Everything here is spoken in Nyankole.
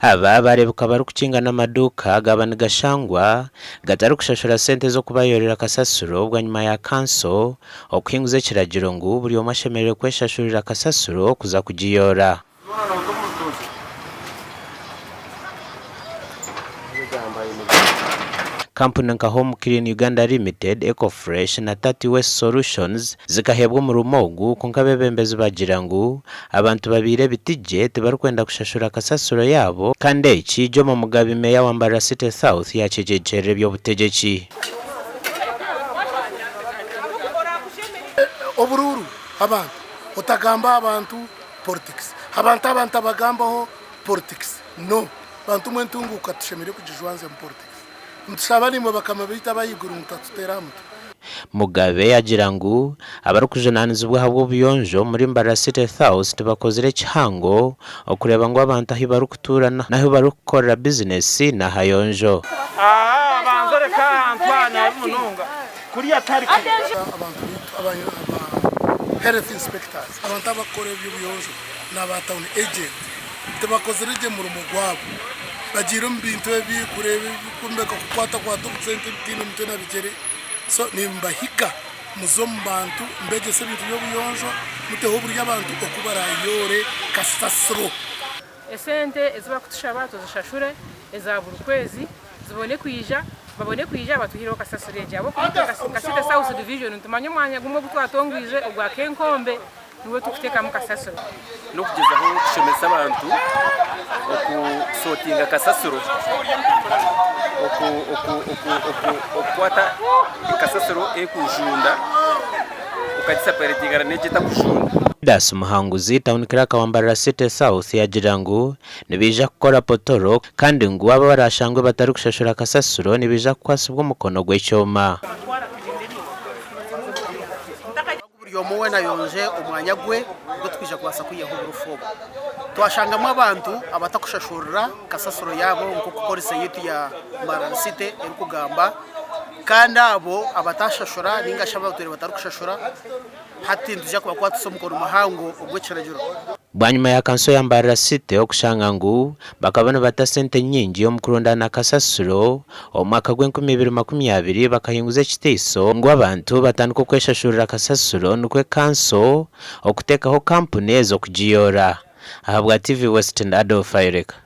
Aba baareebeka barikukinga n'amaduuka gaaba nigashangwa gatarikushashura sente z'okubayoorera kasasiro bwanyima ya kanso okuhinguza ekiragiro ngu buri omwe ashemereire kweshashurira kasasiro kuza kugiyoora. Kampuni nka Home Clean Uganda Limited, Ecofresh na Tati Waste Solutions zikaheebwa omurimo ogu kwonka abeebembezi bagira ngu abantu babaire ebitigye tibarikwenda kushashura kasasiro yaabo kandi eki Jomo Mugabi Meeya wa Mbarara City South yaakyegyenkyerera eby'obutegyeki. Oburuuru abantu otagamba abantu politics abantu abantu abagambaho politics no bantu mwe entunguka tushemereire kugijwanzya mu politics nitushaba naimwe bakama baitu abahaiguru mutatuteera aha mutwe. Mugabe agira ngu abarikujunaanizibwa ahabw'obuyonjo omuri Mbarara City South tibakozire kihango okureeba ngu abantu ahu barikutuura n'ahu barikukorera bizinesi n'ahayonjo. Abantu baitu aba health inspectors, abantu abakukora eby'obuyonjo n'aba town agent tibakozire gye murimo gwabo. Bagiire omu bintu ebi kureeba ebikwombeka kukwatakwata obusente ebitaine mutwe na bigyere. So nimbahiga muze omu bantu mbegyese ebintu by'obuyonjo muteho oburyo abantu oku barayoore kasasiro. Esente ezi barikutushaba tuzishashure eza buri kwezi zibone kwija babone kwija batuhireho kasasiro egi ahabw'okuba itwe nka City South Division nitumanya omwanya gumwe ogu twatongwize ogwa Kenkombe nigwo turikuteekamu kasasiro. N'okugyezaho kushomesa abantu okusootinga kasasiro, okukwata kasasiro erikujunda okagisaparetingana n'egi etarikujunda. Judas Muhanguzi, Town Clerk wa Mbarara City South yaagira ngu nibaija kukora potoro kandi ngu abo abarashangwe batarikushashura kasasiro nibaija kukwatsibwa omukono gw'ekyoma. Buri omwe weena ayonje omwanya gwe nibwo turikwija kubaasa kwihaho oburofa obu. Twashangamu abantu abatakushashurira kasasiro yaabo nk'oku polisi yaitu ya Mbarara City erikugamba kandi abo abatashashura ninga shi abatwire batarikushashura hati nitwija kubakwatisa omukono muhango ogw'ekiragiro. Bwanyima ya kanso ya Mbarara City okushanga ngu bakaba nibata sente nyingi omu kurundaana kasasiro, omu mwaka gw'enkumi ibiri 20 bakahinguza ekiteiso ngu abantu batandike okweshashurira kasasiro nikwo kanso okuteekaho kampuni ez'okugiyoora. Ahabwa TV West ndi Adolf Ayoleka.